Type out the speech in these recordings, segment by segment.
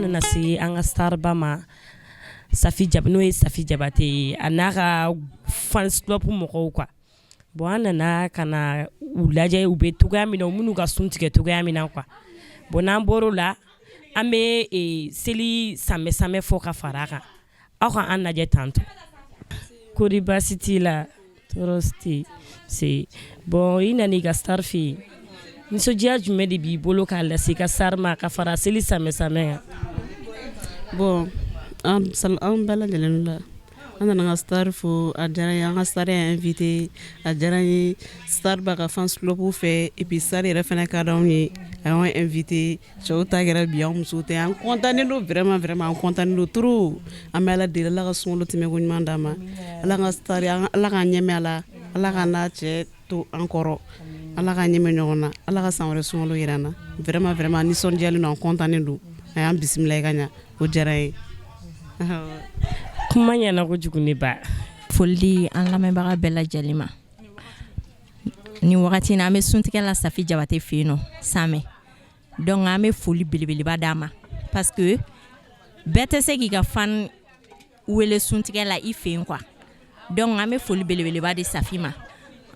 nana se an ka starba ma, Safi Jab, n'o ye Safi Jabate ye, a n'a ka fans club mɔgɔw quoi. Bon, an nana ka na u lajɛ, u bɛ togoya min na, u minnu ka sun tigɛ togoya min na quoi. Bon, n'an bɔr'o la, an bɛ seli sanbɛ sanbɛ fɔ ka fara a kan. Aw ka an lajɛ tantôt. Kori, baasi t'i la? Tɔɔrɔ tɛ se. Bon, i nana i ka star fɛ yen, nisɔndiya jumɛn de b'i bolo k'a lase i ka star ma ka fara seli sanbɛ sanbɛ kan? Bon, an bɛɛ lajɛlen la, an nana an ka star fo. A diyara n ye, an ka star y'an invité, a diyara n ye. Star b'a ka fans club fɛ et puis star yɛrɛ fana ka d'anw ye, a y'anw invité. Cɛw ta kɛra bi, anw musow tɛ. An content don, vraiment, vraiment, an content don trop. An bɛ Ala deli, Ala ka sunkalo tɛmɛko ɲuman d'an ma. Ala ka star, Ala k'an ɲɛmɛ a la, Ala ka n'a cɛ to an kɔrɔ, Ala k'an ɲɛmɛ ɲɔgɔn na, Ala ka san wɛrɛ sunkalo yira an na. Vraiment, vraiment, nisɔndiyalen don, an content don. A y'an bisimila i ka ɲa, o diyara n ye. Kuma ɲɛna kojugu, ne ba. Foli di an lamɛnbaga bɛɛ lajɛlen ma. Ni wagati in na, an bɛ suntigɛ la Safi Jabate fɛ yen nɔ Samɛ. Donc an bɛ foli belebeleba d'a ma, parce que bɛɛ tɛ se k'i ka fan wele suntigɛ la i fɛ yen quoi. Donc an bɛ foli belebeleba di Safi ma.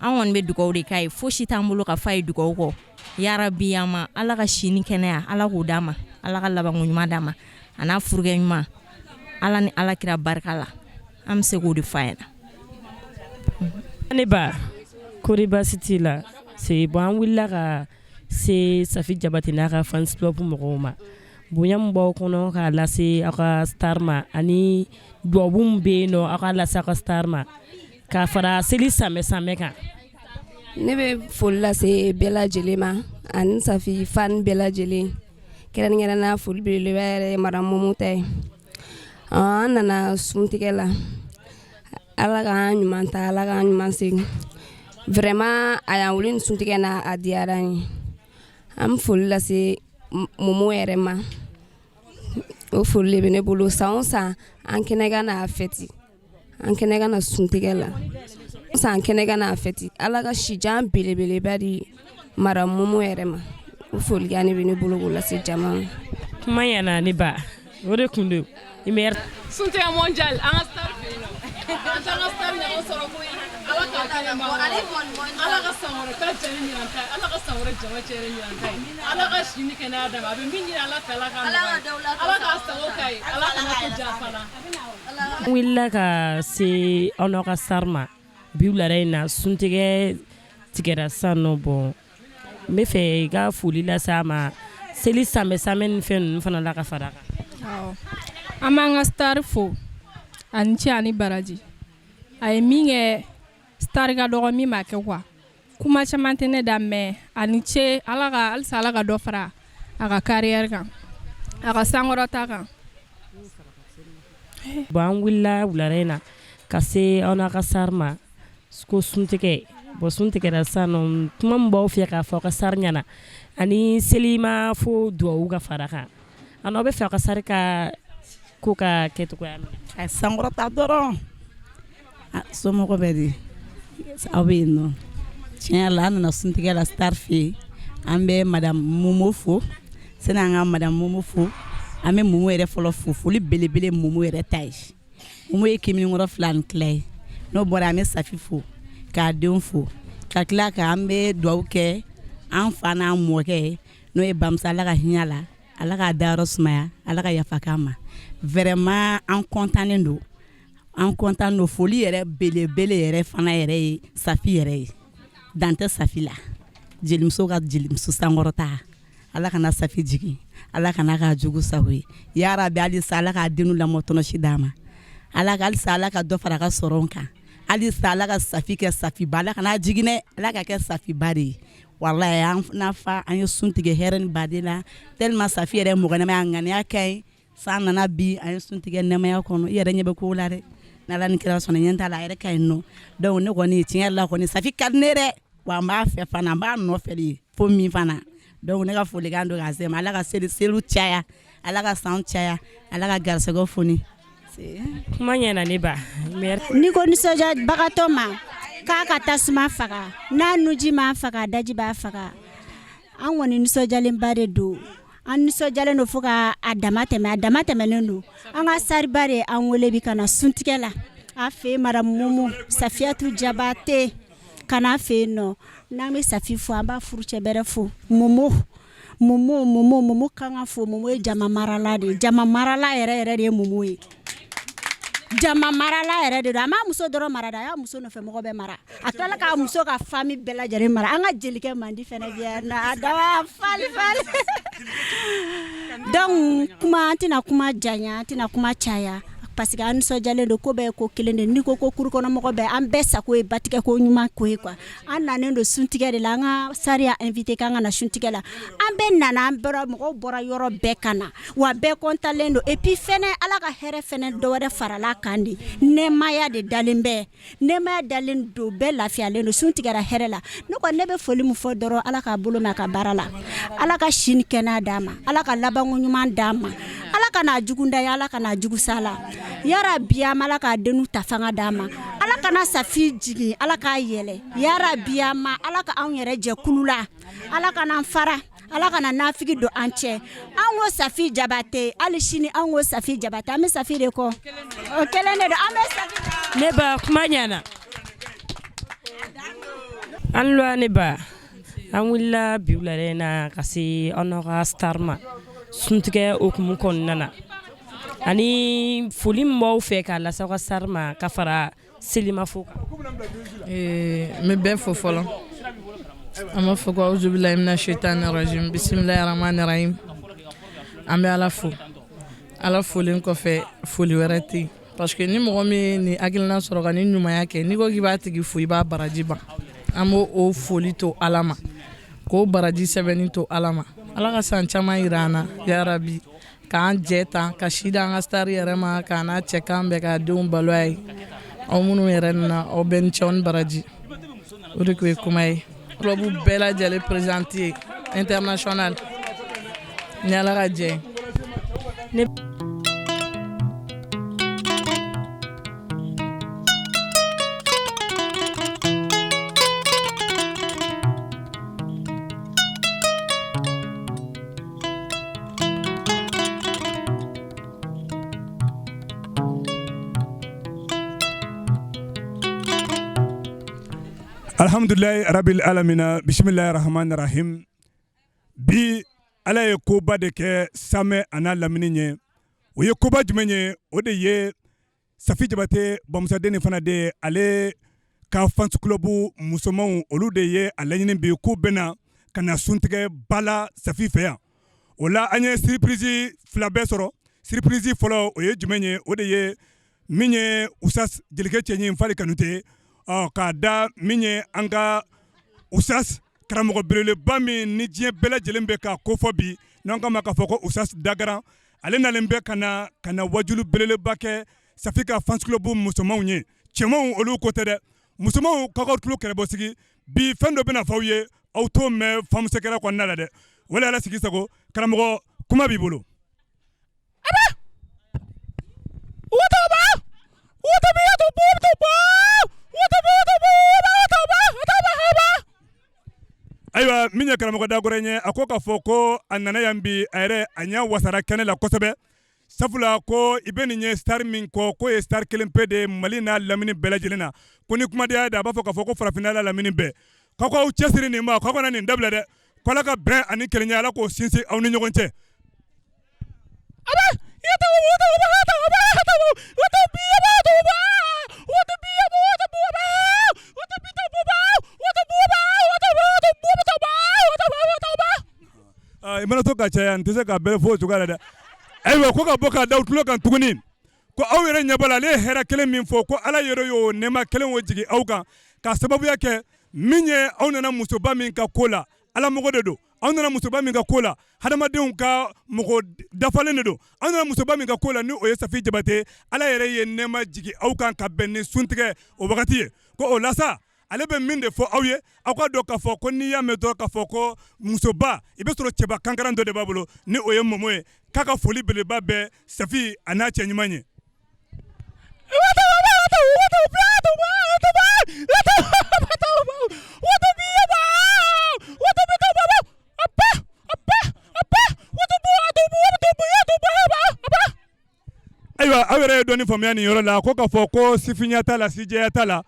An kɔni bɛ dugawu de k'a ye, fosi t'an bolo ka f'a ye dugawu kɔ. Yarabi, an ma Ala ka si ni kɛnɛya, Ala k'o d'a ma, Ala ka labanko ɲuman d'a ma, a n'a furukɛ ɲuman, Ala ni Ala kira barika la. An bɛ se k'o de f'a ɲɛna. Ne ba, kori baasi t'i la? C'est bon. An wulila ka se Safi Jabate n'a ka fans club mɔgɔw ma. Bonya min b'aw kɔnɔ k'a lase aw ka star ma, ani duwawu min bɛ yen nɔ, aw k'a lase aw ka star ma k'a fara seli sanbɛ sanbɛ kan. Ne bɛ foli lase bɛɛ lajɛlen ma ani Safi fan bɛɛ lajɛlen, kɛrɛnkɛrɛnnenya foli belebeleba yɛrɛ ye madame Momo ta ye. An nana suntigɛ la, Ala k'an ɲuman ta, Ala k'an ɲuman segin. Vraiment, a y'an wuli ni suntigɛ na, a diyara an ye. An bɛ foli lase Momo yɛrɛ ma. O foli de bɛ ne bolo. San o san, an kɛnɛ ka n'a fêter, an kɛnɛ ka na suntigɛ la san, kɛnɛ ka n'a fêter. Ala ka sijan belebeleba di madame Momo yɛrɛ ma. O folikan de bɛ ne bolo k'o lase jama ma. Kuma ɲɛna, ne ba, o de kun don. Suntigɛ mondial, an ka star fɛ yen nɔ, an t'an ka star ɲɔgɔn sɔrɔ koyi. Ala k'a kɛnɛ ma, Ala ka san wɛrɛ ta diya ni ɲinan ta ye, Ala ka san wɛrɛ jama cɛ ni ɲinan ta ye, Ala ka si ni kɛnɛya d'a ma. A bɛ min ɲini Ala fɛ, Ala k'a nɔgɔya, Ala k'a sago k'a ye, Ala kana to janfa la. An wulila ka se aw n'aw ka star ma bi wulada in na. Suntigɛ tigɛra sisan nɔ. Bon, n bɛ fɛ i ka foli lase a ma seli sanbɛ sanbɛ ni fɛn ninnu fana la ka fara a kan. An b'an ka star fo, ani ce ani baraji. A ye min kɛ, star ka dɔgɔ min b'a kɛ quoi. Kuma caman tɛ ne da, mais ani ce. Ala ka halisa, Ala ka dɔ fara a ka carrière kan, a ka sankɔrɔta kan. Bon, an wulila wulada in na ka se aw n'aw ka star ma ko suntigɛ. Bon, sun tigɛra sisan nɔ. Kuma min b'aw fɛ k'a fɔ aw ka star ɲɛna, ani seli ma fo duwawu ka fara kan, ani aw bɛ fɛ aw ka star ka ko ka kɛ cogoya min na. A sankɔrɔta dɔrɔn. Somɔgɔw bɛ di? Aw bɛ yen nɔ? Tiɲɛ yɛrɛ la, an nana suntigɛ la star fɛ yen. An bɛ madame Momo fo. Sani an ka madame Momo fo, an bɛ Momo yɛrɛ fɔlɔ fo. Foli belebele, Momo yɛrɛ ta ye. Momo ye kiminikɔrɔ fila ni tila ye. N'o bɔra, an bɛ Safi fo, k'a denw fo, ka tila k'an bɛ dugawu kɛ an fa n'an mɔkɛ ye, n'o ye bamusa. Ala ka hinɛ la, Ala k'a dayɔrɔ sumaya, Ala ka yafa k'an ma. Vraiment, an kɔntannen don, an kɔntan don. Foli yɛrɛ belebele yɛrɛ fana yɛrɛ ye Safi yɛrɛ ye. Dan tɛ Safi la, jelimuso ka jelimuso sankɔrɔta. Ala kana Safi jigin, Ala kana k'a jugu sago ye. Yarabi, halisa Ala k'a denw lamɔ tɔnɔsi d'a ma. Ala ka halisa, Ala ka dɔ fara a ka sɔrɔ kan. Halisa Ala ka Safi kɛ Safiba, Ala kana jigin dɛ, Ala ka kɛ Safiba de ye. Walayi, an n'a fa, an ye sun tigɛ hɛrɛ ni baden la, tellement Safi yɛrɛ mɔgɔ ɲɛnama, a ŋaniya ka ɲi. San nana bi, an ye sun tigɛ nɛmaya kɔnɔ. I yɛrɛ ɲɛ bɛ ko la dɛ, n'Ala ni kira sɔnna, ɲɛ t'a la, a yɛrɛ ka ɲi nɔ. Donc ne kɔni, tiɲɛ yɛrɛ la kɔni, Safi ka di ne dɛ, wa n b'a fɛ fana, n b'a nɔfɛ de fo min fana. Donc ne ka folikan don k'a se ma: Ala ka seli seliw caya, Ala ka san caya, Ala ka garisɛgɛw foni. Kuma ɲɛna, ne ba. N'i ko nisɔndiyabagatɔ ma k'a ka tasuma faga, n'a nuji m'a faga, daji b'a faga. An kɔni nisɔndiyalenba de don. An nisɔndiyalen don fo ka a dama tɛmɛ, a dama tɛmɛnen don. An ka star ba de an wele bi ka na suntigɛ la a fɛ, madame Momo Safiyatu Jabate, ka n'a fɛ yen nɔ. N'an bɛ Safi fo, an b'a furucɛ bɛrɛ fo, Momo, Momo, Momo, Momo kan ka fo. Momo ye jama marala de ye, jama marala yɛrɛ yɛrɛ de ye Momo ye, jama marala yɛrɛ de don. A m'a muso dɔrɔn mara dɛ, a y'a muso nɔfɛ mɔgɔ bɛɛ mara, a tilala k'a muso ka famille bɛɛ lajɛlen mara. An ka jelikɛ mandi fɛnɛ bɛ yan nɔ, a daba fali fali. Donc kuma, an tɛna kuma janya, an tɛna kuma caya, parce que an nisɔndiyalen don. Ko bɛɛ ye ko kelen de. N'i ko ko kuru kɔnɔmɔgɔ bɛɛ, an bɛɛ sago ye batigɛ ko ɲuman ko ye quoi. An nanen don suntigɛ de la. An ka star y'a invité k'an ka na suntigɛ la, an bɛɛ nana, an bɔra, mɔgɔw bɔra yɔrɔ bɛɛ ka na, wa bɛɛ kɔntalen don. Et puis fɛnɛ, Ala ka hɛrɛ fɛnɛ dɔwɛrɛ farala kan de, nɛɛmaya de dalen bɛ, nɛɛmaya dalen don, bɛɛ lafiyalen don, sun tigɛra hɛrɛ la. Ne kɔni, ne bɛ foli min fɔ dɔrɔn, Ala k'a bolo mɛn a ka baara la, Ala ka si ni kɛnɛya d'a ma, Ala ka labanko ɲuman d'a ma, Ala ka n'a jugu da ye, Ala ka n'a jugu sa la yarabi. Ama Ala k'a denw ta fanga d'a ma, Ala kana Safi jigin, Ala k'a yɛlɛ yarabi. Ama Ala ka anw yɛrɛ jɛ kulu la, Ala kana an fara, Ala kana nafigi don an cɛ. An ko Safi Jabate, hali sini an ko Safi Jabate, an bɛ Safi de kɔ, o kelen de don, an bɛ Safi. Ne ba, kuma ɲana an lɔ. Ne ba, an wulila bi wulada in na ka se aw n'aw ka star ma suntigɛ hukumu kɔnɔna na, ani foli min b'aw fɛ k'a lase aw ka star ma ka fara selimafo kan. N bɛ bɛɛ fo fɔlɔ. An b'a fɔ ko auzubilahi mina shaitani rajim, bisimilahi rahmani rahim. An bɛ Ala fo. Ala folen kɔfɛ, foli wɛrɛ tɛ yen, parce que ni mɔgɔ min ye nin hakilina sɔrɔ ka nin ɲumanya kɛ, n'i ko k'i b'a tigi fo, i b'a baraji ban. An b'o o foli to Ala ma, k'o baraji sɛbɛnni to Ala ma. Ala ka san caman yira an na yarabi, k'an jɛ tan ka si d'an ka star yɛrɛ ma, k'a n'a cɛ kan bɛɛ, k'a denw balo a ye. Aw minnu yɛrɛ nana, aw bɛɛ ni cɛw ni baraji. O de tun ye kuma ye. Club bɛɛ lajɛlen présidente ye international, ni Ala ka jɛ ye. Alhamdulilayi rabil alamina, bisimilahi rahmani rahim. Bi Ala ye koba de kɛ Samɛ a n'a lamini ye. O ye koba jumɛn ye? O de ye Safi Jabate bamusaden fana de, ale ka fans club musomanw, olu de ye a laɲini bi k'u bɛna ka na suntigɛ ba la Safi fɛ yan. O la, an ye surprise fila bɛɛ sɔrɔ. Surprise fɔlɔ, o ye jumɛn ye? O de ye min ye Usas jelikɛ cɛɲi Fali Kanute, k'a da min ye an ka Usas karamɔgɔ belebeleba min ni diɲɛ bɛɛ lajɛlen bɛ ka kofɔ bi, n'an k'a ma k'a fɔ ko Usas Dagaran, ale nalen bɛ ka na wajulu belebeleba kɛ Safi ka fans club musomanw ye. Cɛmanw, olu ko tɛ dɛ, musomanw k'aw ka tulo kɛrɛbɔ sigi bi, fɛn dɔ bɛna fɔ aw ye, aw t'o mɛn famusekɛra kɔnɔna la dɛ. Wala Ala sigi sago, karamɔgɔ, kuma b'i bolo. Ayiwa, min ye karamɔgɔ Dagɔrɛ ye, a ko k'a fɔ ko a nana yan bi, a yɛrɛ a ɲɛ wasara kɛnɛ la kosɛbɛ, sabula ko i bɛ nin ye star min kɔ, k'o ye star kelen pe de ye Mali n'a lamini bɛɛ lajɛlen na. Ko ni kumadenya da, a b'a fɔ k'a fɔ ko farafinna n'a lamini bɛɛ, k'aw k'aw cɛsiri nin ma, k'aw kana nin dabila dɛ, ko Ala ka bɛn ani kelenya, Ala k'o sinsin aw ni ɲɔgɔn cɛ. I mana to ka caya, n tɛ se ka bɛɛ fɔ o cogoya la dɛ. Ayiwa, ko ka bɔ k'a da aw tulo kan tuguni ko aw yɛrɛ ɲɛ b'a la, ale ye hɛrɛ kelen min fɔ, ko Ala yɛrɛ y'o nɛɛma kelen o jigin aw kan, k'a sababuya kɛ min ye, aw nana musoba min ka ko la, Ala mɔgɔ de don. Aw nana musoba min ka ko la, hadamadenw ka mɔgɔ dafalen de don. Aw nana musoba min ka ko la, ni o ye Safi Jabate, Ala yɛrɛ ye nɛɛma jigin aw kan ka bɛn ni suntigɛ o wagati ye. Ko o la sa, ale bɛ min de fɔ aw ye, aw ka dɔn k'a fɔ ko n'i y'a mɛn dɔrɔn k'a fɔ ko musoba, i bɛ sɔrɔ cɛba kankaran dɔ de b'a bolo, ni o ye Momo ye. K'a ka foli belebeleba bɛ Safi a n'a cɛ ɲuman ye. ye dɔɔni faamuya nin yɔrɔ la, ko k'a fɔ ko sifinya t'a la, sijɛya t'a la,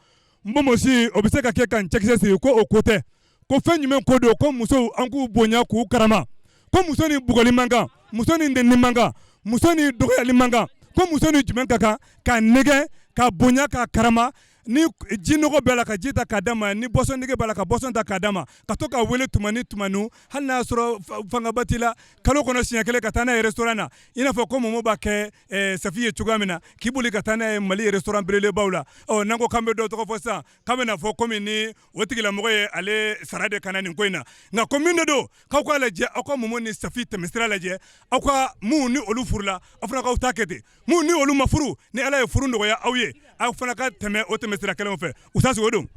n bonbonsi o bɛ se ka kɛ ka n cɛkisɛ siri, ko o ko tɛ, ko fɛn jumɛn ko don, ko musow an k'u bonya k'u karama, ko muso ni bugɔli man kan, muso ni nɛni man kan, muso ni dɔgɔyali man kan, ko muso ni jumɛn ka kan? Ka nɛgɛ, ka bonya, ka karama. Ni jinɔgɔ b'a la, ka ji ta k'a d'a ma, ni boisson nege b'a la, ka boisson ta k'a d'a ma, ka to ka wele tuma ni tuma, nu hali n'a y'a sɔrɔ fangaba t'i la, kalo kɔnɔ siɲɛ kelen ka taa n'a ye restaurant na, i n'a fɔ ko Momo b'a kɛ Safi ye cogoya min na, k'i boli ka taa n'a ye Mali restaurant belebelebaw la. Ɔ, n'an ko k'an bɛ dɔ tɔgɔ fɔ sisan, k'an bɛna fɔ komi ni o tigilamɔgɔ ye ale sara de ka na nin ko in na. Nka ko min de don, k'aw k'a lajɛ, aw ka Momo ni Safi tɛmɛsira lajɛ, aw ka minnu ni olu furula, aw fana k'aw ta kɛ ten, minnu ni olu ma furu, ni Ala ye furu nɔgɔya aw ye, aw fana ka tɛmɛ o tɛmɛsira kelenw fɛ. Usasi, o don.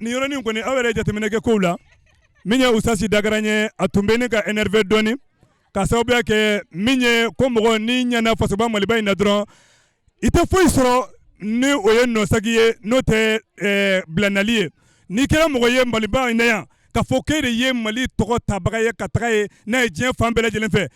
Nin yɔrɔnin kɔni, aw yɛrɛ jateminɛ kɛ kow la. Min ye Usasi Dagaran ye, a tun bɛ ne ka énervé dɔɔni, ka sababuya kɛ min ye, ko mɔgɔ n'i ɲɛna fasoba Maliba in na dɔrɔn, i tɛ foyi sɔrɔ ni o ye nɔsagi ye, n'o tɛ bilanali ye. N'i kɛra mɔgɔ ye Maliba in na yan, ka fɔ k'e de ye Mali tɔgɔ tabaga ye ka taga ye n'a ye diɲɛ fan bɛɛ lajɛlen fɛ,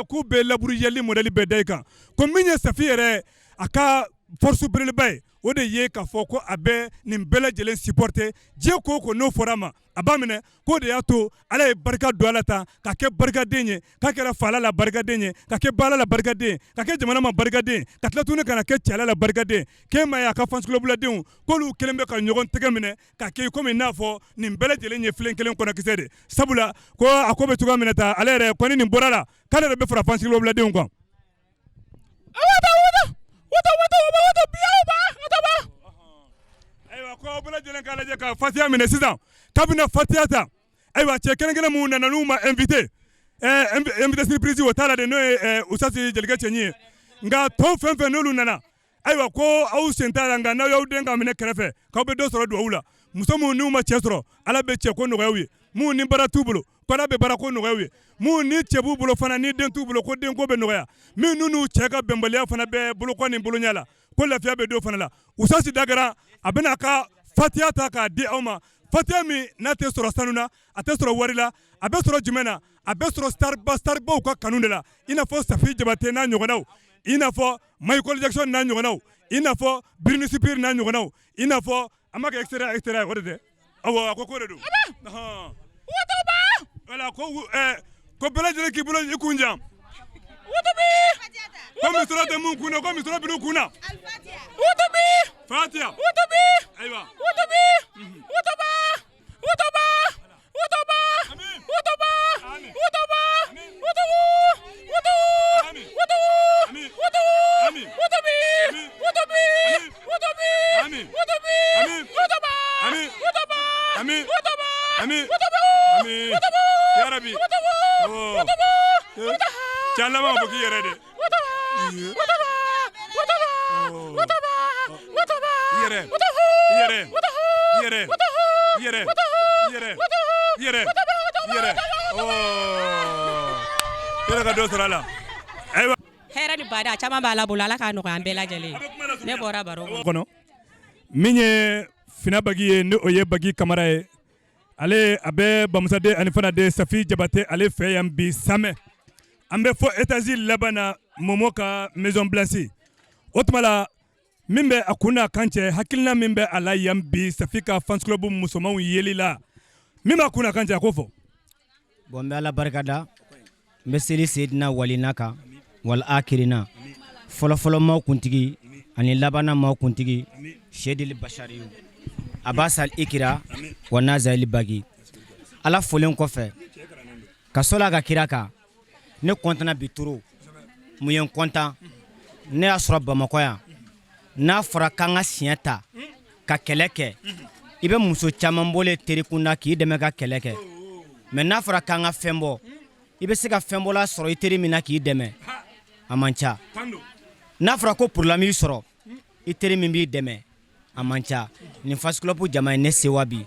k'u bɛ laburuyali modèle bɛɛ da i kan. Ko min ye Safi yɛrɛ a ka force belebeleba ye, o de ye k'a fɔ ko a bɛ nin bɛɛ lajɛlen supporter. Diɲɛ ko o ko n'o fɔra a ma, a b'a minɛ. K'o de y'a to Ala ye barika don a la tan, ka kɛ barikaden ye, k'a kɛra fala la barikaden ye, ka kɛ baara la barikaden, ka kɛ jamana ma barikaden, ka tila tuguni ka na kɛ cɛla la barikaden. K'e ma ye a ka fans club ladenw k'olu kelen bɛ ka ɲɔgɔn tɛgɛ minɛ ka kɛ komi n'a fɔ nin bɛɛ lajɛlen ye filen kelen kɔnɔkisɛ de. Sabula ko a ko bɛ cogoya min na tan, ale yɛrɛ kɔni nin bɔra la, k'ale yɛrɛ bɛ fara fans club ladenw kan. Ayiwa, ko aw bɛɛ lajɛlen k'a lajɛ ka fatiya minɛ sisan, k'a bɛna fatiya ta. Ayiwa, cɛ kelen kelen minnu nana n'u ma invité, invité surprise o t'a la de, n'o ye Usasi Jelikɛ Cɛɲi ye. Nka tɔw fɛn fɛn n'olu nana, ayiwa, ko aw sen t'a la, nka n'aw y'aw den ka minɛ kɛrɛfɛ, k'aw bɛ dɔ sɔrɔ dugawu la. Muso minnu n'u ma cɛ sɔrɔ, Ala bɛ cɛ ko nɔgɔya u ye. Minnu ni baara t'u bolo, ko Ala bɛ baara ko nɔgɔya u ye. Minnu ni cɛ b'u bolo fana, ni den t'u bolo, ko denko bɛ nɔgɔya. Minnu n'u cɛ ka bɛnbaliya fana bɛ bolokɔ ni boloɲɛ la, ko lafiya bɛ don fana la. Usasi Dagara, a bɛna a ka fatiya ta k'a di aw ma, fatiya min n'a tɛ sɔrɔ sanu na, a tɛ sɔrɔ wari la, a bɛ sɔrɔ jumɛn na? A bɛ sɔrɔ starba starbaw ka kanu de la, i n'a fɔ Safi Jabate n'a ɲɔgɔnnaw, i n'a fɔ Michael Jackson n'a ɲɔgɔnnaw, i n'a fɔ Britney Spears n'a ɲɔgɔnnaw, i n'a fɔ an b'a kɛ et cetera et cetera. O de tɛ? Awɔ, a ko k'o de don. Wala ko ko bɛɛ lajɛlen k'i bolo i kun jan, ko misɔrɔ tɛ mun kun na, ko misɔrɔ bil'u kun na. Fatiya, ayiwa. K'i yɛrɛ de yɛrɛ yɛrɛ yɛrɛ yɛrɛ yɛrɛ yɛrɛ yɛrɛ yɛrɛ ka dɔ sɔrɔ a la. Ayiwa, hɛrɛ ni baden a caman b'a la bolo, Ala k'a nɔgɔya an bɛɛ lajɛlen. Ne bɔra baro kɔnɔ. Min ye Fina Bagi ye, ni o ye Bagi Kamara ye, ale a bɛ Bamusaden ani Fanaden Safi Jabate ale fɛ yan bi Samɛ. An bɛ fɔ étage laban na, Momo ka Maison Blanche. O tuma la, min bɛ a kun n'a kan cɛ, hakilina min bɛ a la yan bi Safi ka fans club musomanw yeli la, min b'a kun n'a kan cɛ, a k'o fɔ. Bon, n bɛ Ala barikada, n bɛ seli Seydina walina kan wal akirina, fɔlɔfɔlɔ maaw kuntigi ani labanna maaw kuntigi, Sedili Bashariyu Abasal Ikira wa Nazali Bagi. Ala folen kɔfɛ ka sɔli a ka kira kan, ne kɔntanna bi trop. Mun ye n kɔntan? Ne y'a sɔrɔ Bamakɔ yan, n'a fɔra k'an ka siɲɛ ta ka kɛlɛ kɛ, i bɛ muso caman bɔlen terikunda k'i dɛmɛ ka kɛlɛ kɛ, mais n'a fɔra k'an ka fɛn bɔ, i bɛ se ka fɛn bɔla sɔrɔ i teri min na k'i dɛmɛ, a man ca. N'a fɔra ko problème y'i sɔrɔ, i teri min b'i dɛmɛ, a man ca. Nin fans club jama ye ne sewa bi.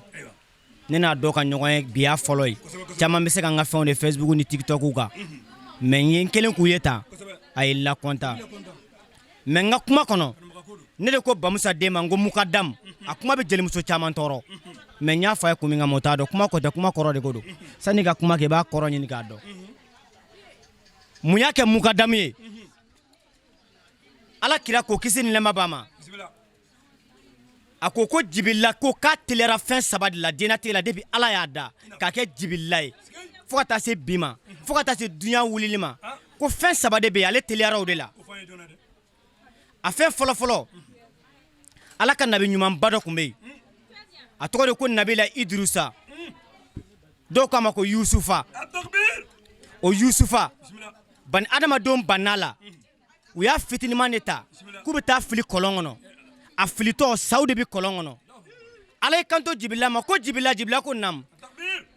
Ne n'a dɔ ka ɲɔgɔn ye bi y'a fɔlɔ ye. Caman bɛ se ka n ka fɛnw de Facebook ni TikTok kan, mais n ye n kelen k'u ye tan, a ye lacontent. Mais n ka kuma kɔnɔ, ne de ko Bamusa den ma n ko mukadamu, a kuma bɛ jelimuso caman tɔɔrɔ, mais n y'a fɔ a ye kun min kama, o t'a dɔn. Kuma ko tɛ, kuma kɔrɔ de ko don. Sanni ka kuma kɛ, i b'a kɔrɔ ɲini k'a dɔn. Mun y'a kɛ mukadamu ye? Ala kira ko, kisi ni nɛɛma b'a ma, a ko ko Jibirila ko k'a teliyara fɛn saba de la diɲɛnatigɛ la depuis Ala y'a da k'a kɛ Jibirila ye fo ka taa se bi ma, fo ka taa se dunya wulili ma, ko fɛn saba de bɛ yen, ale teliyara o de la. A fɛn fɔlɔfɔlɔ, Ala ka nabi ɲumanba dɔ tun bɛ yen, a tɔgɔ de ko Nabila Idirusa, dɔw k'a ma ko Yusufa. O Yusufa, bani adamadenw banna la, u y'a fitiniman de ta k'u bɛ taa fili kɔlɔn kɔnɔ. A filitɔ, saw de bɛ kɔlɔn kɔnɔ. Ala y'i kanto Jibirila ma ko Jibirila, Jibirila ko nam.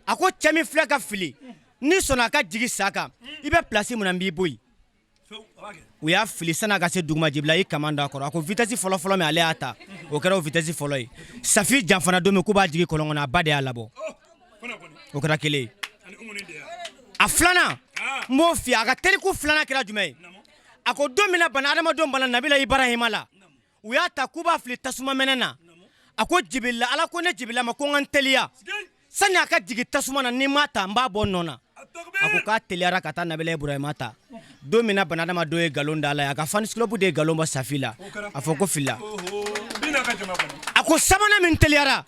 A ko cɛ min filɛ ka fili, n'i sɔnna a ka jigin sa kan, i bɛ place min na, n b'i bɔ yen. U y'a fili, san'a ka se duguma, Jibirila y'i kaman da a kɔrɔ. A ko vitesse fɔlɔfɔlɔ min ale y'a ta, o kɛra o vitesse fɔlɔ ye. Safi janfana don min k'u b'a jigin kɔlɔn kɔnɔ, a ba de y'a labɔ. O kɛra kelen ye. A filanan, n b'o f'i ye, a ka teliku filanan kɛra jumɛn ye? A ko don min na bana adamadenw bana Nabila Ibarahima la, u y'a ta k'u b'a fili tasuma mɛnɛ na, a ko Jibirila, Ala ko ne Jibirila ma ko n ka n teliya sani a ka jigin tasuma na, ni n m'a ta, n b'a bɔ nɔ na. A ko k'a teliyara ka taa Nabila Ibrahima ta. Don min na bana adamadenw ye nkalon da a la, a ka fans club de ye nkalon bɔ Safi la, a fɔ ko filila. A ko sabanan min teliyara,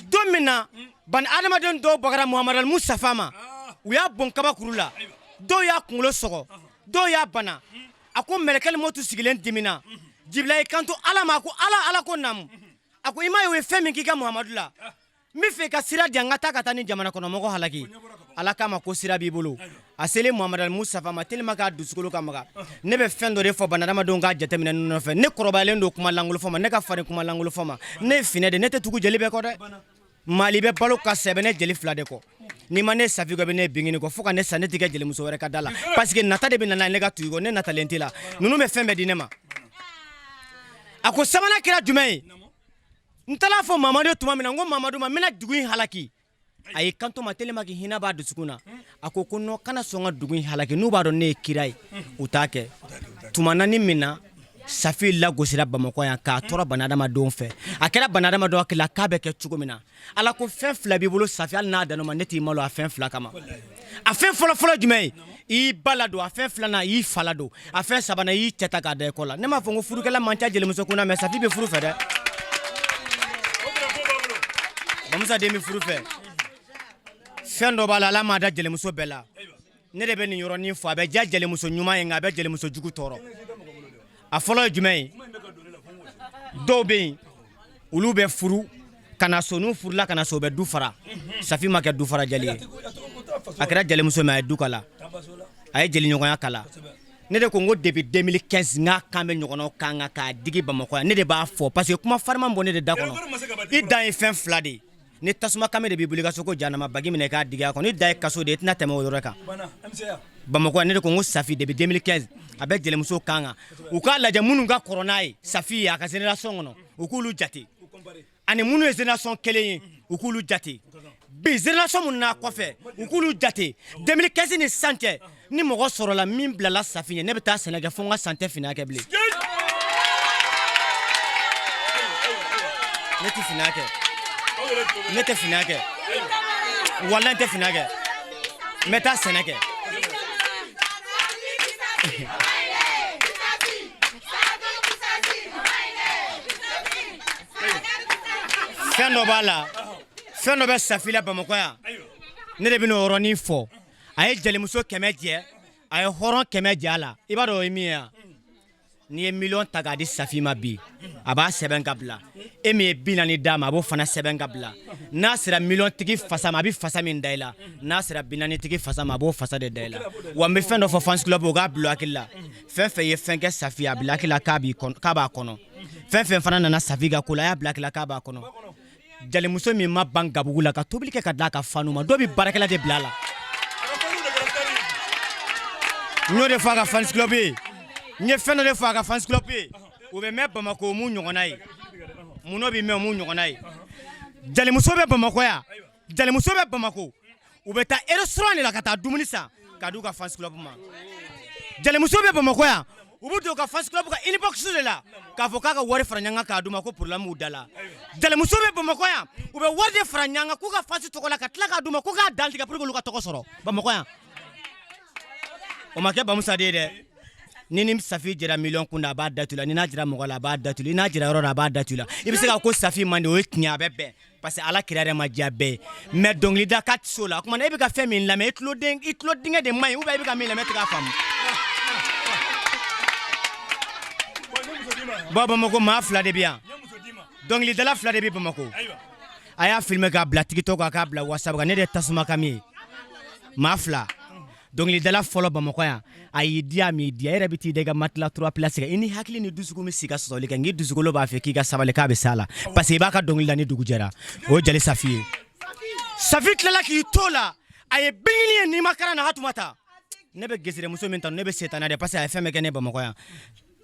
don min na bani adamaden dɔw bagara Muhamadu Mustafa ma, u y'a bon kabakuru la, dɔw y'a kunkolo sɔgɔ, dɔw y'a bana. A ko mɛlɛkɛli mɔtu sigilen dimina, Jibila y'i kanto Ala ma, a ko Ala, Ala ko naamu. A ko i m'a ye o ye fɛn min k'i ka Muhamadu la, n bɛ fɛ i ka sira di yan, n ka taa ka taa ni jamana kɔnɔmɔgɔ halaki. Ala k'a ma ko sira b'i bolo. A selen Muhamadu Mustafa ma, tellement k'a dusukolo ka maga. Ne bɛ fɛn dɔ de fɔ bani adamadenw k'a jateminɛ ne nɔfɛ. Ne kɔrɔbayalen don kuma lankolon fɔ ma, ne ka farin kuma lankolon fɔ ma. Ne ye finɛ de, ne tɛ tugu jeli bɛɛ kɔ dɛ. Mali bɛ balo ka sɛbɛn ne jeli fila de kɔ. N'i ma ne Safi kɔ, i bɛ ne Bingini kɔ, fo ka ne sa, ne tɛ kɛ jelimuso wɛrɛ ka da la, parce que nata de bɛ na ne ka tugu i kɔ. Ne natalen t'i la, ninnu bɛ fɛn bɛɛ di ne ma. A ko sabanan kɛra jumɛn ye? N taara fɔ Mamadu tuma min na, n ko Mamadu ma, n bɛna dugu in halaki. A y'i kanto ma, tellement que hinɛ b'a dusukun na, a ko ko non, kana sɔn ka dugu in halaki, n'u b'a dɔn ne ye kira ye, u t'a kɛ. Tuma naani min na Safi lagosira Bamakɔ yan k'a tɔɔrɔ bani adamadenw fɛ, a kɛra bani adamadenw hakili la k'a bɛ kɛ cogo min na. Ala ko fɛn fila b'i bolo Safi, hali n'a dan'o ma, ne t'i malo a fɛn fila kama. A fɛn fɔlɔfɔlɔ jumɛn ye? I y'i ba ladon. A fɛn filanan, i y'i fa ladon. A fɛn sabanan, i y'i cɛ ta k'a da i kɔ la. Ne m'a fɔ n ko furukɛla man ca jelimuso kunna, mais Safi bɛ furu fɛ dɛ. Bamusa den bɛ furu fɛ. Fɛn dɔ b'a la, Ala m'a da jelimuso bɛɛ la. Ne de bɛ nin yɔrɔnin fɔ, a bɛ diya jelimuso ɲuman ye, nka a bɛ jelimuso jugu tɔɔrɔ. A fɔlɔ ye jumɛn ye? Dɔw bɛ yen, olu bɛ furu ka na so, n'u furula ka na so, u bɛ du fara. Safi ma kɛ du fara jeli ye, a kɛra jelimuso mais a ye du kala, a ye jeliɲɔgɔnya kala. Ne de ko n ko depuis 2015 n k'a kan bɛ ɲɔgɔnnaw kan kan k'a digi Bamakɔ yan. Ne de b'a fɔ parce que kuma fariman bɔ ne de da kɔnɔ. I dan ye fɛn fila de ye. Ni tasuma kami de b'i bolo i ka so, ko janama bagi minɛ i k'a digi a kɔnɔ. I dan ye kaso de ye, i tɛna tɛmɛ o yɔrɔ kan Bamakɔ yan. Ne de ko n ko Safi depuis 2015 a bɛ jelimuso kan kan. U k'a lajɛ minnu ka kɔrɔ n'a ye Safi ye a ka génération kɔnɔ, u k'olu jate, ani minnu ye génération kelen ye, u k'olu jate. Bi génération minnu n'a kɔfɛ, u k'olu jate. 2015 ni sisan cɛ, ni mɔgɔ sɔrɔla min bilala Safi ɲɛ, ne bɛ taa sɛnɛ kɛ fo n ka san tɛ fina kɛ bilen. Ne tɛ fina kɛ, ne tɛ fina kɛ, walahi n tɛ fina kɛ, n bɛ taa sɛnɛ kɛ. Fɛn dɔ b'a la, fɛn dɔ bɛ Safi la Bamakɔ yan, ne de bɛna o yɔrɔnin fɔ. A ye jelimuso 100 jɛ, a ye hɔrɔn 100 jɛ a la. I b'a dɔn o ye min ye wa? N'i ye miliyɔn ta k'a di Safi ma bi, a b'a sɛbɛn ka bila. E min ye 40 d'a ma, a b'o fana sɛbɛn ka bila. N'a sera miliyɔn tigi fasa ma, a bɛ fasa min da i la, n'a sera 40 tigi fasa ma, a b'o fasa de da i la. Wa n bɛ fɛn dɔ fɔ fans club, o k'a bila hakili la. Fɛn fɛn ye fɛn kɛ Safi, a bila hakili la k'a b'a kɔnɔ. Fɛn fɛn fana nana Safi ka ko la, a y'a bila hakili la k'a b'a kɔnɔ. Jelimuso min ma ban gabugu la ka tobili kɛ ka d'a ka fanu ma, dɔw bɛ baarakɛla de bila a la. N y'o de fɔ a ka fans club ye, n ye fɛn dɔ de fɔ a ka fans club ye, o bɛ mɛn Bamakɔ, o m'u ɲɔgɔnna ye. Mun bɛ mɛn, o m'u ɲɔgɔnna ye. Jelimuso bɛ Bamakɔ yan. Jelimuso bɛ Bamakɔ, u bɛ taa restaurant de la ka taa dumuni san ka d'u ka fans club ma. Jelimuso bɛ Bamakɔ yan, u bɛ don u ka fans club ka inbox de la k'a fɔ k'a ka wari fara ɲɔgɔn kan k'a d'u ma ko problème b'u da la. Jelimuso bɛ Bamakɔ yan, u bɛ wari de fara ɲɔgɔn kan k'u ka fans tɔgɔ la ka tila k'a d'u ma ko k'a dantigɛ pour que olu ka tɔgɔ sɔrɔ Bamakɔ yan. O ma kɛ Bamusa de ye dɛ. Ni Safi jɛra miliyɔn kun na, a b'a datu la. Ni n'a jira mɔgɔ la, a b'a datu la. I n'a jira yɔrɔ la, a b'a datu la. I bɛ se ka ko Safi man di, o ye tiɲɛ, a bɛ bɛn parce que Ala kira yɛrɛ ma diya bɛɛ ye, mais dɔnkilida k'a tɛ s'o la. O tuma na e bɛ ka fɛn min lamɛn, i tulo dingɛ de man ɲi, ou bien i bɛ ka min lamɛn, e tɛ k'a faamu. Bon, Bamakɔ maa fila de bɛ yan, dɔnkilidala fila de bɛ Bamakɔ. A y'a filmer k'a bila TikTok kan, k'a bila WhatsApp kan. Ne de ye tasuma kami ye. Maa fila, dɔnkilidala fɔlɔ Bamakɔ yan, a y'i diya, a m'i diya, e yɛrɛ bɛ t'i da i ka matelas 3 places kan, i ni hakili ni dusukun bɛ sigi ka sɔsɔli kɛ, nk'i dusukolo b'a fɛ k'i ka sabali k'a bɛ s'a la, parce que i b'a ka dɔnkili la ni dugu jɛra. O ye Jali Safi ye. Safi tilala k'i to la, a ye bingini ye nimakara na Hatumata. Ne bɛ geseremuso min tanu, ne bɛ setana de, parce que a ye fɛn bɛɛ kɛ ne Bamakɔ yan.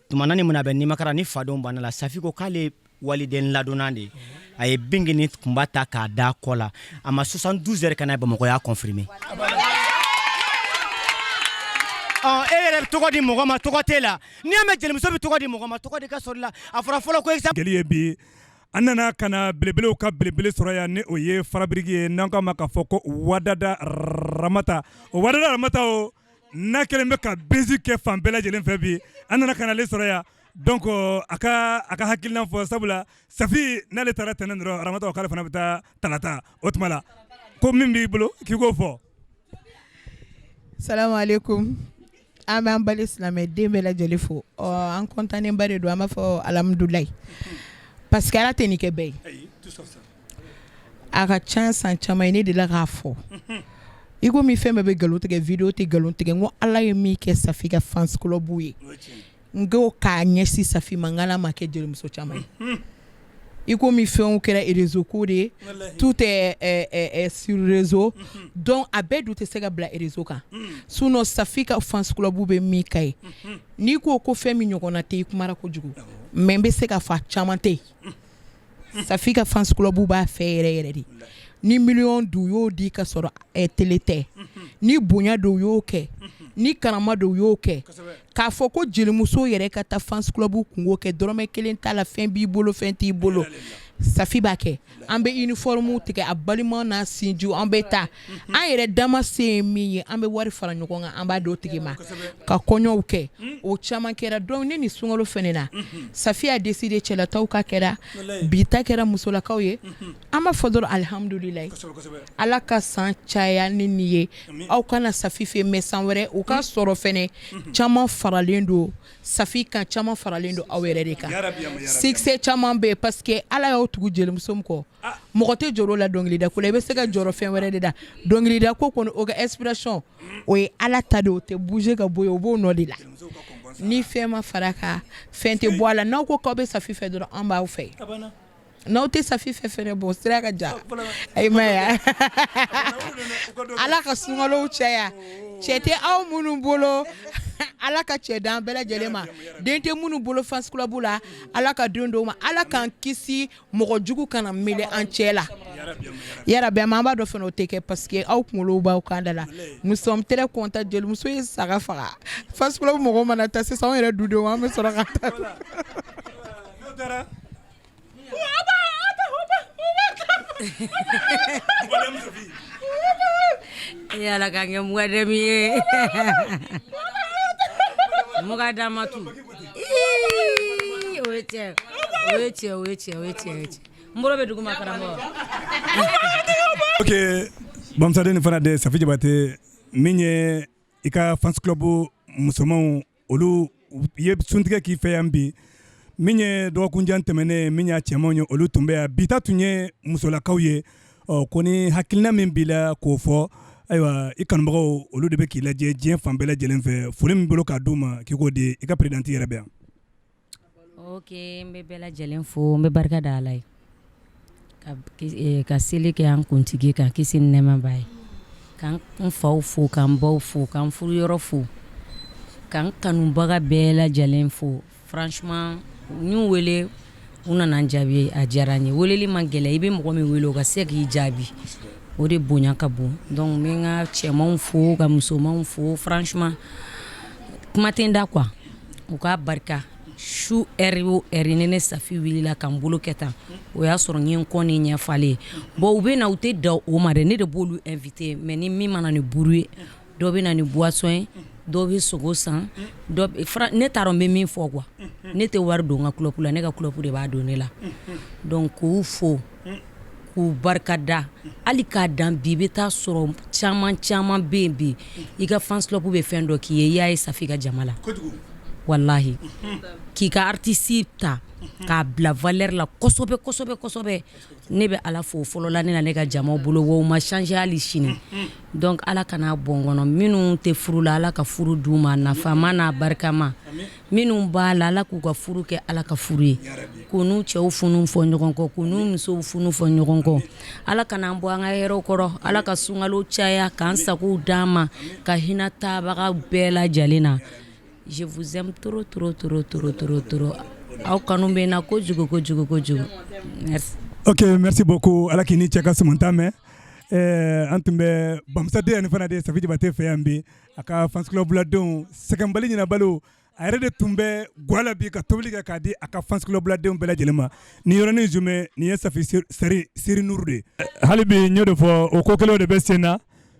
Tuma naani mun a bɛ nimakara ni fadenw banna la, Safi ko k'ale waliden ladonna de, a ye bingini kunba ta k'a da kɔ la, a ma 72 heures ka na Bamakɔ y'a confirmer. Ɔ, e yɛrɛ bɛ tɔgɔ di mɔgɔ ma, tɔgɔ t'e la. N'i y'a mɛn jelimuso bɛ tɔgɔ di mɔgɔ ma, tɔgɔ de ka sɔrɔ i la. A fɔra fɔlɔ ko exemple ye bi, an nana ka na belebelew ka belebele sɔrɔ yan, ni o ye farabiriki ye, n'an k'a ma k'a fɔ ko Wadada Ramata. O Wadada Ramata, o n'a kɛlen bɛ ka buzz kɛ fan bɛɛ lajɛlen fɛ bi, an nana ka na ale sɔrɔ yan. Donc a ka hakilina fɔ, sabula Safi n'ale taara tɛnɛn dɔrɔn, Ramata k'ale fana bɛ taa talata. O tuma la ko min b'i bolo k'i k'o fɔ. Salamu aleykum, an b'an bali silamɛden bɛɛ lajɛlen fo. Ɔ, an kɔntanenba de don, an b'a fɔ alhamdulilayi, parce que Ala tɛ nin kɛ bɛɛ ye. A ka ca san caman ye, ne delila k'a fɔ i komi fɛn bɛɛ bɛ nkalon tigɛ, vidéo tɛ nkalon tigɛ, n ko Ala ye min kɛ Safi ka fans club ye, n ko k'a ɲɛsin Safi ma, n k'Ala ma kɛ jelimuso caman ye. I komi fɛnw kɛra réseau ko de ye, tout est sur réseau, donc a bɛɛ dun tɛ se ka bila réseau kan. Sinon Safi ka fans club bɛ min ka ye, n'i ko ko fɛn min ɲɔgɔnna tɛ, i kumara kojugu, mais n bɛ se k'a fɔ a caman tɛ yen. Safi ka fans club b'a fɛ yɛrɛ yɛrɛ de. Ni miliyɔn don, u y'o di ka sɔrɔ télé tɛ. Ni bonya don, u y'o kɛ. Ni karama don, u y'o kɛ. K'a fɔ ko jelimuso yɛrɛ ka taa fans club kungo kɛ, dɔrɔmɛ kelen t'a la, fɛn b'i bolo, fɛn t'i bolo, Safi b'a kɛ. An bɛ uniforme tigɛ, a balima n'a sinjiw, an bɛ taa an yɛrɛ dama se ye min ye, an bɛ wari fara ɲɔgɔn kan, an b'a d'o tigi ma ka kɔɲɔw kɛ. O caman kɛra. Donc ne ni sunkalo fɛnɛ na, Safi y'a décidé cɛlataw ka kɛra, bi ta kɛra musolakaw ye. An b'a fɔ dɔrɔn alihamudulilayi, Ala ka san caya ni nin ye. Aw kana Safi fɛ, mais san wɛrɛ u ka sɔrɔ fɛnɛ caman faralen don Safi kan, caman faralen don aw yɛrɛ de kan. Succès caman bɛ yen, parce que Ala y'aw tugu jelimuso min kɔ, mɔgɔ tɛ jɔrɔ o la dɔnkilida ko la. I bɛ se ka jɔrɔ fɛn wɛrɛ de la, dɔnkilida ko kɔni, o ka inspiration, o ye Ala ta de, o tɛ bouger ka bɔ yen, o b'o nɔ de la. Ni fɛn ma fara kan, fɛn tɛ bɔ a la. N'aw ko k'aw bɛ Safi fɛ dɔrɔn, an b'aw fɛ. N'aw tɛ Safi fɛ fɛnɛ, bon, sira ka jan. Ayi ma ye, Ala ka sunkalow caya. Cɛ tɛ aw minnu bolo, Ala ka cɛ d'an bɛɛ lajɛlen ma. Den tɛ minnu bolo fans club la, Ala ka den d'o ma. Ala k'an kisi mɔgɔ jugu kana mêler an cɛ la, yarabi. An b'a dɔn fana o tɛ kɛ, parce que aw kunkolo b'aw kan da la. Nous sommes très contents. Jelimuso ye saga faga, fans club mɔgɔw mana taa sisan, anw yɛrɛ dudenw, an bɛ sɔrɔ ka taa. Ala k'an kɛ mukadami ye, mukadamatu. O ye tiɲɛ, o ye tiɲɛ, o ye tiɲɛ, o ye tiɲɛ, o ye tiɲɛ. N bolo bɛ dugu ma, karamɔgɔ. Ok, Bamusaden ni fana de Safi Jabate, min ye i ka fans club musomanw, olu ye suntigɛ k'i fɛ yan bi. Min ye dɔgɔkunjan tɛmɛnen, min y'a cɛmanw ye, olu tun bɛ yan. Bi ta tun ye musolakaw ye. Ɔ, ko ni hakilina min b'i la k'o fɔ, ayiwa, i kanubagaw, olu de bɛ k'i lajɛ diɲɛ fan bɛɛ lajɛlen fɛ. Foli min bolo k'a d'u ma, k'i k'o di, i ka présidente yɛrɛ bɛ yan. Ok, n bɛ bɛɛ lajɛlen fo, n bɛ barika da Ala ye ka seli kɛ an kuntigi kan, kisi ni nɛɛma b'a ye, ka n faw fo, ka n baw fo, ka n furuyɔrɔ fo, ka n kanubaga bɛɛ lajɛlen fo. Franchement, n y'u wele, u nana n jaabi, a diyara n ye. Weleli man gɛlɛn, i bɛ mɔgɔ min wele, o ka se k'i jaabi. O de bonya ka bon. Donc n bɛ n ka cɛmanw fo, ka musomanw fo. Franchement, kuma tɛ n da quoi. U k'a barika. Su heure o heure, ni ne Safi wulila ka n bolo kɛ tan, o y'a sɔrɔ n ye n kɔ ni ɲɛ falen ye. Bon, u bɛ na, u tɛ dan o ma dɛ, ne de b'olu invité. Mais ni min mana ni buru ye, dɔ bɛ na ni boisson ye, dɔ bɛ sogo san, dɔ ne t'a dɔn n bɛ min fɔ quoi. Ne tɛ wari don n ka club la, ne ka club de b'a don ne la. Donc k'u fo, k'u barika da. Hali k'a dan bi, i bɛ taa sɔrɔ caman caman bɛ yen bi, i ka fans club bɛ fɛn dɔ k'i ye, i y'a ye Safi ka jama la. Walahi, k'i ka artiste ta k'a bila valeur la kosɛbɛ kosɛbɛ kosɛbɛ. Ne bɛ Ala fo fɔlɔ la, ne na ne ka jama bolo wa, u ma changer hali sini. Donc Ala kana bɔn kɔnɔ. Minnu tɛ furu la, Ala ka furu d'u ma nafama n'a barikama. Minnu b'a la, Ala k'u ka furu kɛ Ala ka furu ye, k'u n'u cɛw funu fɔ ɲɔgɔn kɔ, k'u n'u musow funu fɔ ɲɔgɔn kɔ. Ala kana an bɔ an ka hɛrɛw kɔrɔ. Ala ka sunkalo caya, k'an sagow d'an ma, ka hinɛ taabaga bɛɛ lajɛlen na. Je vous aime trop trop trop trop trop trop. Aw kanu bɛ n na kojugu kojugu kojugu. Merci. Ok, merci beaucoup. Ala k'i ni cɛ ka sumantan mɛn. An tun bɛ Bamusaden ani fana de Safi Jabate fɛ yan bi, a ka fans club ladenw sɛgɛnbali ɲinabali. A yɛrɛ de tun bɛ ga la bi ka tobili kɛ k'a di a ka fans club ladenw bɛɛ lajɛlen ma. Ni yɔrɔnin jumɛn nin ye? Safi Sari Siri Nuru de ye. Hali bi n y'o de fɔ, o ko kelen de bɛ sen na.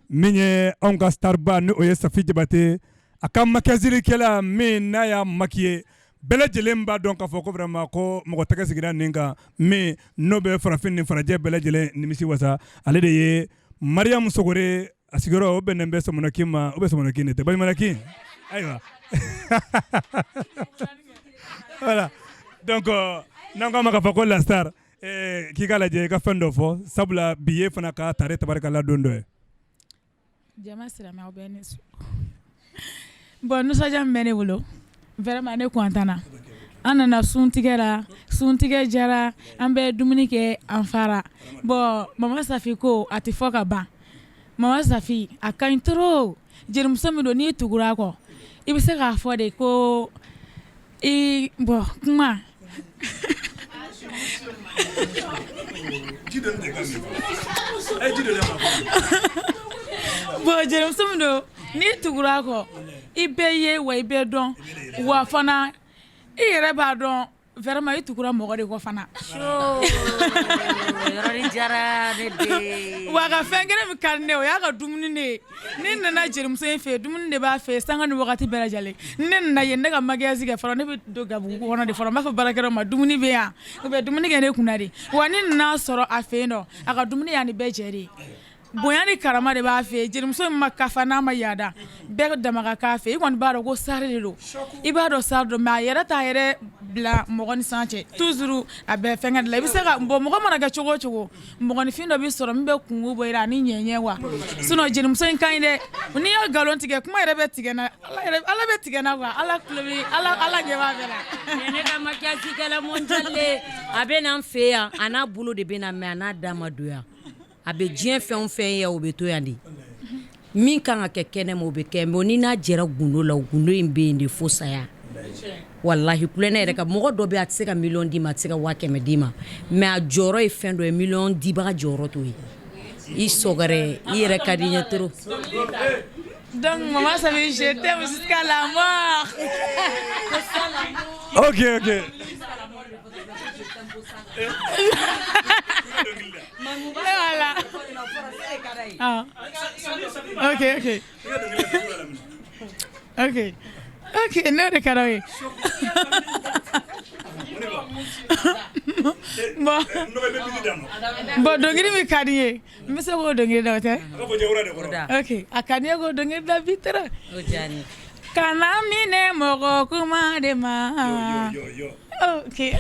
Min ye anw ka starba ni o ye Safi Jabate, a ka maquillage min n'a y'a maquiller, bɛɛ lajɛlen b'a dɔn k'a fɔ ko vraiment ko mɔgɔ tɛgɛ sigira nin kan, min n'o bɛ farafin ni farajɛ bɛɛ lajɛlen nimisi wasa. Ale de ye Mariam Sogore. A sigiyɔrɔ o bɛnnen bɛ Sɔmɔnɔkin ma, o bɛ Sɔmɔnɔkin de tɛ Baɲumankɛ. Ayiwa, voilà. Donc n'an k'a ma k'a fɔ ko la star, k'i k'a lajɛ i ka fɛn dɔ fɔ, sabula bi ye fana ka tare tabarikala don dɔ ye. Jama silamɛw bɛɛ ni su. Bon, nisɔndiya min bɛ ne bolo, vraiment ne content na. An nana suntigɛ la, suntigɛ jara, an bɛ dumuni kɛ, an fara. Bon, Mama Safi ko a tɛ fɔ ka ban. Mama Safi a ka ɲi trop. Jelimuso min don, n'i tugura a kɔ, i bɛ se k'a fɔ de ko i bon kuma. Bon, jelimuso min don, n'i tugura a kɔ, i bɛ ye wa, i bɛ dɔn wa fana, i yɛrɛ b'a dɔn vraiment i tugura mɔgɔ de kɔ fana. Wa a ka fɛn kelen min ka di ne ye, o y'a ka dumuni de ye. Ni nana jelimuso in fɛ yen, dumuni de b'a fɛ sanga ni wagati bɛɛ lajɛlen. Ni ne nana yen, ne ka maquillage kɛ fɔlɔ, ne bɛ don gabugu kɔnɔ de fɔlɔ, n b'a fɔ baarakɛlaw ma dumuni bɛ yan, u bɛ dumuni kɛ ne kunna de. Wa ni nana sɔrɔ a fɛ yen nɔ, a ka dumuni y'a ni bɛɛ jɛ de ye. Bonya ni karama de b'a fɛ. Jelimuso in ma kafa n'a ma yaada, bɛɛ dama ka k'a fɛ. I kɔni b'a dɔn ko star de don, i b'a dɔn star don, mais a yɛrɛ t'a yɛrɛ bila mɔgɔ ni san cɛ. Toujours a bɛ fɛnkɛ de la. I bɛ se ka bon, mɔgɔ mana kɛ cogo o cogo, mɔgɔninfin dɔ bɛ sɔrɔ min bɛ kungo bɔ i la ani ɲɛɲɛ wa. Sinon jelimuso in ka ɲi dɛ. N'i ye nkalon tigɛ, kuma yɛrɛ bɛ tigɛ na, Ala bɛ tigɛ na quoi. Ala tulo bɛ, Ala ɲɛ b'a bɛɛ la. Ne ka maquillage kɛla mondial, a bɛ na n fɛ yan, a n'a bolo de bɛ na, mais a n'a da ma don yan. A bɛ diɲɛ fɛn o fɛn ye, o bɛ to yan de. Min kan ka kɛ kɛnɛ ma, o bɛ kɛ, mais ni n'a jɛra gundo la, o gundo in bɛ yen de fo saya. Walahi, kulonkɛ yɛrɛ ka mɔgɔ dɔ bɛ, a tɛ se ka miliyɔn d'i ma, a tɛ se ka 100 000 d'i ma, mais a jɔyɔrɔ ye fɛn dɔ ye, miliyɔn dibaga jɔyɔrɔ t'o ye. I sɔgɔrɛ, i yɛrɛ ka di n ye trop. Donc maman Safi, je t'aime jusqu'à la mort. Ok. Voilà. Ah. Ok. Ok. Ok, ne de ka d'aw ye. Bon, bon, dɔnkili min ka di n ye, n bɛ se k'o dɔnkili da, o tɛ? Ok, a ka di n ye k'o dɔnkili da bi trop. Kana minɛ mɔgɔ kuma de ma. Ok.